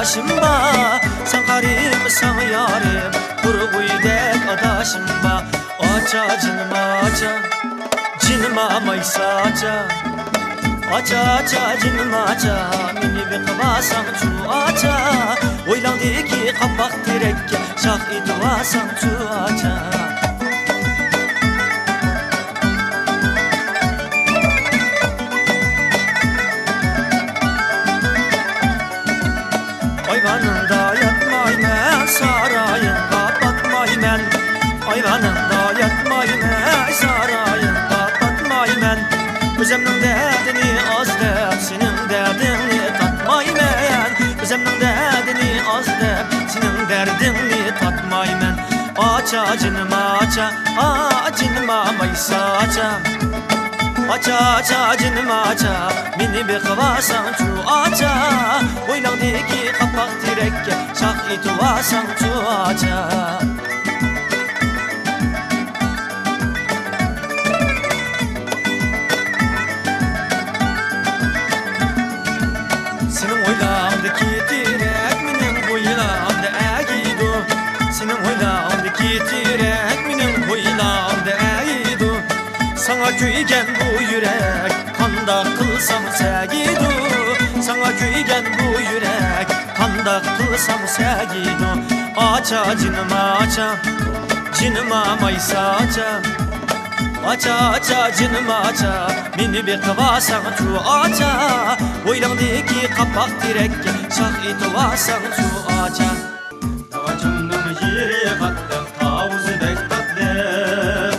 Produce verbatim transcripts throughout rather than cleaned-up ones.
بېشىم بار، سەن قارىمىساڭ يارىم، بۇرغۇيدەك ئاداشىم بار. ئاچا، جېنىم ئاچا، جېنىم ئامايساچا. ئاچا، ئاچا، جېنىم ئاچا، مېنى بېقىۋالساڭچۇ ئاچا. ھويلاڭدىكى قاپاق تېرەككە شاخ ئېتىۋالساڭچۇ ئاچا. ئايۋانىڭدا ياتمايمەن، سارايىڭغا پاتمايمەن. ئايۋانىڭدا ياتمايمەن، سارايىڭغا پاتمايمەن. ئۆزۈمنىڭ دەردىنى ئاز دەپ، سېنىڭ دەردىڭنى تاتمايمەن. ئۆزۈمنىڭ دەردىنى ئاز دەپ، سېنىڭ دەردىڭنى تاتمايمەن. ئاچا، جېنىم ئاچا، ئا، جېنىم ئامايساچا. ئاچا، ئاچا، جېنىم ئاچا، مېنى بېقىۋالساڭچۇ ئاچا. ھويلاڭدىكى قاپاق تېرەككە شاخ ئېتىۋالساڭچۇ ئاچا. سېنىڭ ھويلاڭدىكى تېرەك مېنىڭ ھويلامدا ئەگىيدۇ. سېنىڭ ھويلاڭدىكى تېرەك مېنىڭ ھويلامدا ئەگىيدۇ. ساڭا كۆيگەن بۇ يۈرەك قانداق قىلسام سەگىيدۇ. ساڭا كۆيگەن بۇ يۈرەك قانداق قىلسام سەگىيدۇ. ئاچا، جېنىم ئاچا، جېنىم ئامايساچا. ئاچا، ئاچا، جېنىم ئاچا، مېنى بېقىۋالساڭچۇ ئاچا. ھويلاڭدىكى قاپاق تېرەككە شاخ ئېتىۋالساڭچۇ ئاچا. داۋاچىڭنىڭ يېرى قاتتىق، تاۋۇزى بەك تاتلىق.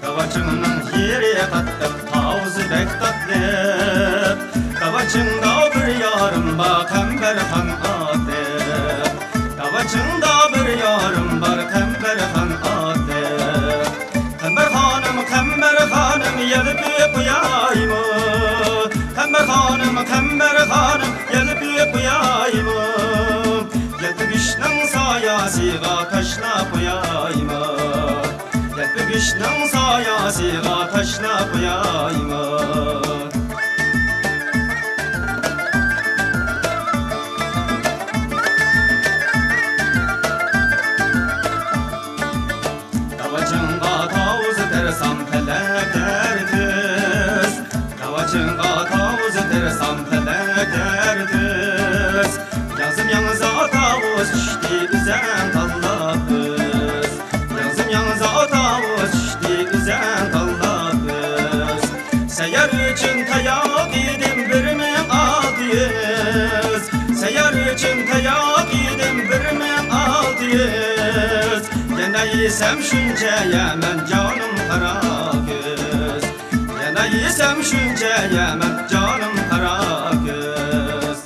داۋاچىڭنىڭ يېرى قاتتىق، تاۋۇزى بەك تاتلىق. داۋاچىڭدا بىر يارىم بار، قەمبەرخان ئاتلىق. داۋاچىڭدا بىر يارىم بار، قەمبەرخان ئاتلىق. قەمبەر خانىم، قەمبەر خانىم، يەلپۈپ قويايمۇ؟ قەمبەر خانىم، قەمبەر خانىم، يەلپۈپ قويايمۇ؟ يەلپۈگۈچنىڭ ساياسىغا تاشلاپ قويايمۇ؟ يەلپۈگۈچنىڭ ساياسىغا تاشلاپ قويايمۇ؟ داۋاچىڭغا تاۋۇز تېرىسام پەلەك تەرتىس. داۋاچىڭغا تاۋۇز تېرىسام پەلەك تەرتىس. ياڭزىم ياڭزا تاۋۇز چۈشتى ئۈزەن تاللاپ بىز. ياڭزىم ياڭزا تاۋۇز چۈشتى ئۈزەن تاللاپ بىز. سەييار ئۈچۈن تاياق يېدىم بىر مىڭ ئالتە يۈز. سەييار ئۈچۈن تاياق يېدىم بىر مىڭ ئالتە يۈز. يەنە يېسەم شۇنچە يەمەن جانىم قارا كۆز. يەنە يېسەم شۇنچە يەمەن جانىم قارا كۆز.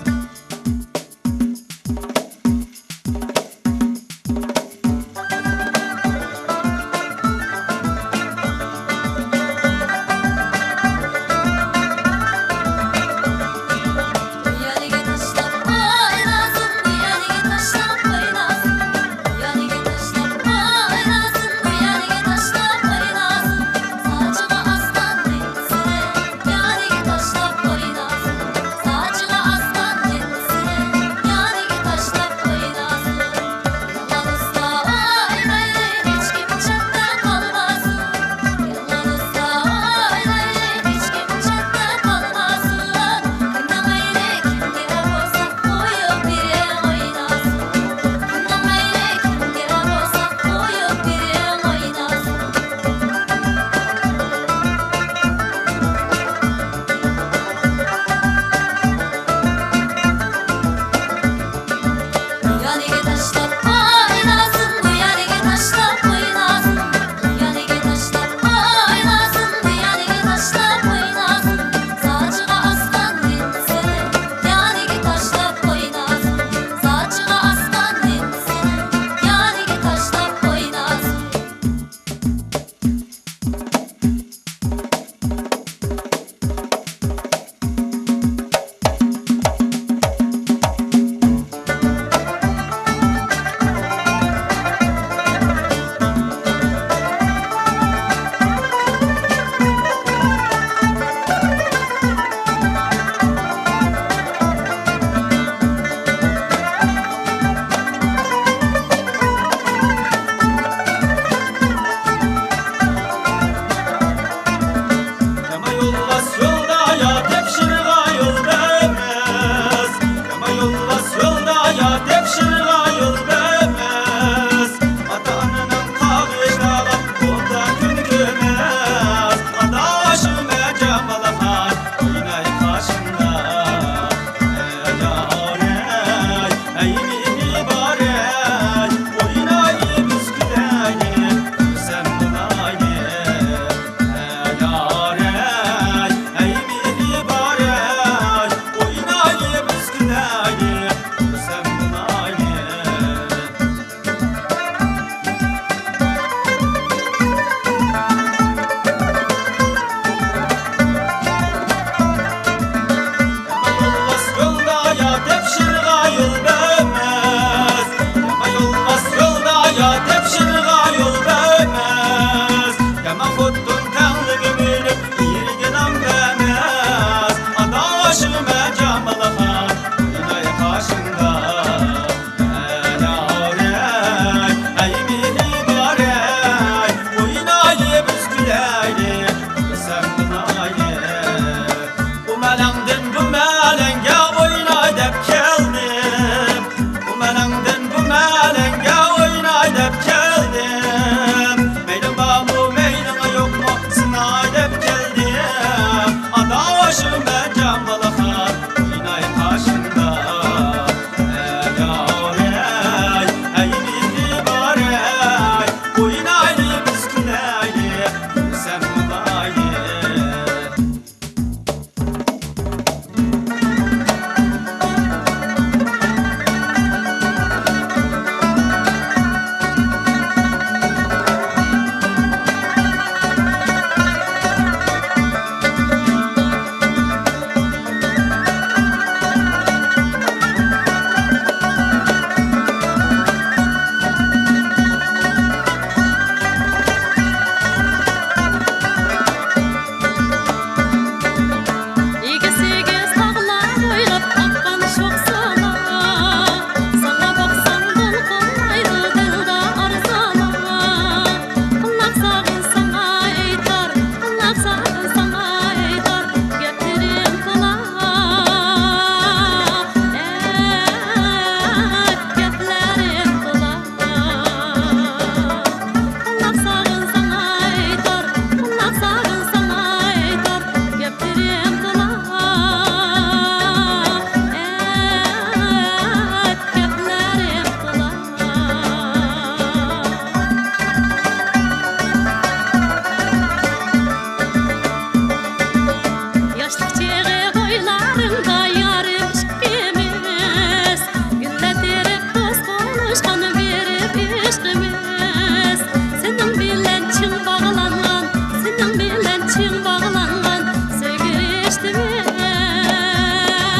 ئەي،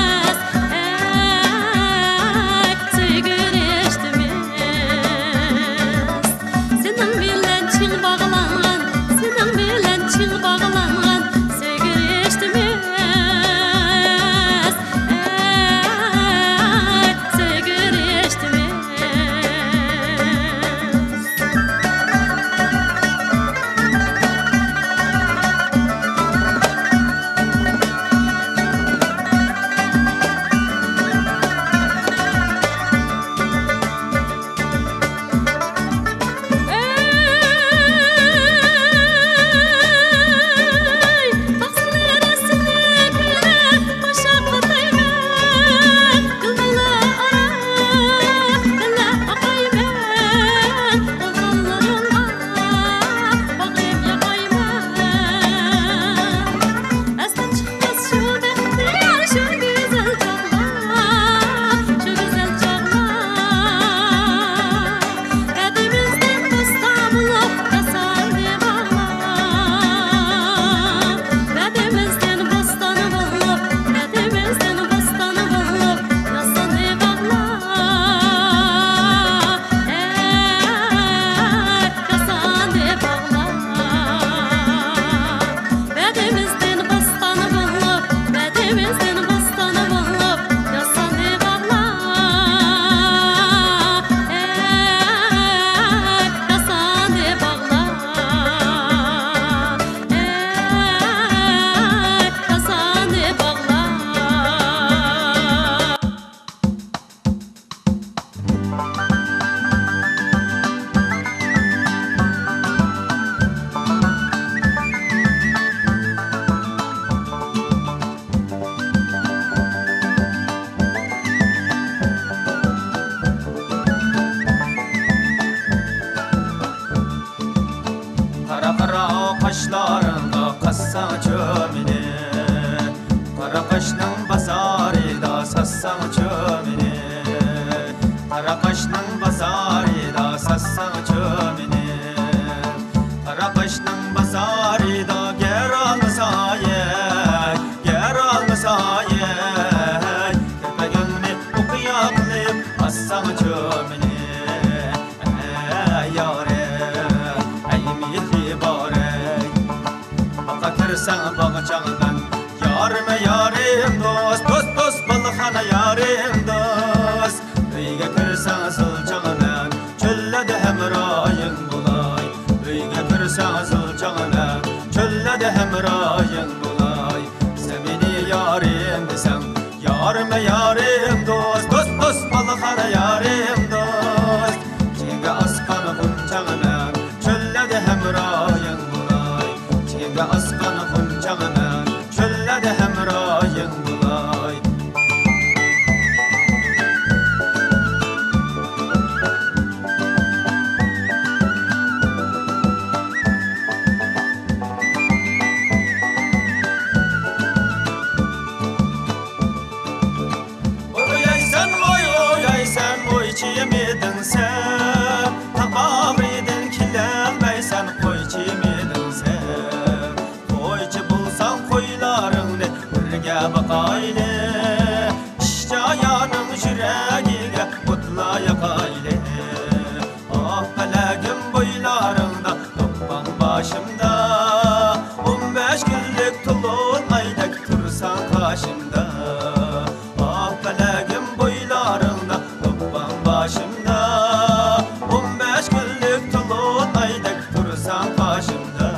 سۆيگۈ رىشتىمىز. سېنىڭ بىلەن چىڭ باغلانغان، سېنىڭ بىلەن چىڭ باغلانغان سۆيگۈ رىشتىمىز. ئەي، سۆيگۈ رىشتىمىز. ئەستىن چىقماس شۇ بەختلەر، شۇ گۈزەل چاغلار، شۇ گۈزەل چاغلار. بەدىمىزدىن بوستان بولۇپ ياساندى باغلار. بەدىمىزدىن بوستان بولۇپ، بەدىمىزدىن بوستان بولۇپ ياساندى باغلار. ئەي، ياساندى باغلار. بەدىمىزدىن بوستان بولۇپ، بەدىمىزدىن بوستان بولۇپ ياساندى باغلار. ئەي، ياساندى باغلار. ئەي، ياساندى باغلار. قارا، قارا قاشلىرىڭغا قاسساڭچۇ مېنى، قارا قاشنىڭ بازارىدا ساتساڭچۇ مېنى، قارا قاشنىڭ بازارىدا ساتساڭچۇ مېنى، قارا قاشنىڭ بازارىدا گەر ئالمىسايە، گەر ئالمىسايە، كىرپىكىڭنى ئوقيا قىلىپ ئاسساڭچۇ مېنى. ئەي يارىم، ئەي مېھرى بارەي، باغقا كىرسەڭ باغچاڭ مەن. يارىم، يارىم دوست، دوست، دوست، بالىخانا يارىم دوست. ئۆيگە كىرسەڭ زىلچاڭ مەن، چۆللەردە ھەمراھىڭ بولاي. ئۆيگە كىرسەڭ زىلچاڭ مەن، چۆللەردە ھەمراھىڭ بولاي. سەن مېنى يارىم دېسەڭ، يارىم، يارىم دوست، دوست، دوست، بالىخانا يارىم دوست. چىگە ئاسقان غۇنچاڭ مەن، چۆللەردە ھەمراھىڭ بولاي. چىگە ئاسقان غۇنچاڭ مەن، چۆللەردە ھەمراھىڭ بولاي. ئويايسەن ۋوي، ئويايسەن ۋوي، چىمىدىڭ سەن، تاغ باغرىدىن كېلەلمەيسەن، قوي چىمىدىڭ سەن. قويچى بولساڭ قويلارىڭنى بىرگە باقايلى، ئىشچايانىڭ يۈرەكىگە ئوتلا ياقايلى. ئاھ پەلەكىم بويلارىڭدا، دوپپاڭ باشىمدا، ئون بەش كۈنلۈك تولۇن ئايدەك تۇرساڭ قاشىمدا. ئاھ پەلەكىم بويلارىڭدا، دوپپاڭ باشىمدا، ئون بەش كۈنلۈك تولۇن ئايدەك تۇرساڭ قاشىمدا.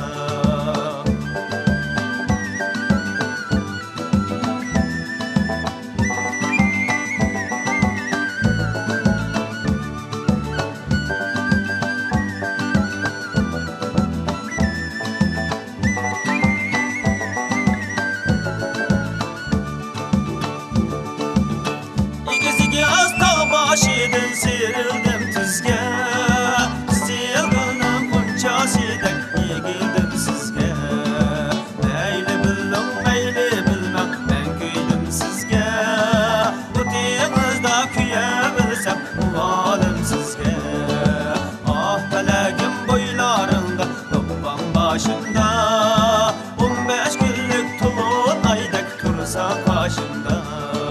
ئېگىز-ئېگىز تاغ باشىدىن سىيرىلدىم تۈزگە، قىزىل گۈلنىڭ غۇنچىسىدەك ئېگىلدىم سىزگە. مەيلى بىلىڭ، مەيلى بىلمەڭ، مەن كۆيدۈم سىزگە. ئوتىڭىزدا كۆيەۋېرسەم، ئۇۋالىم سىزگە. ئاھ پەلەكىم بويلارىڭدا، دوپپاڭ باشىمدا، ئون بەش كۈنلۈك تولۇن ئايدەك قارىسا قاشىمدا.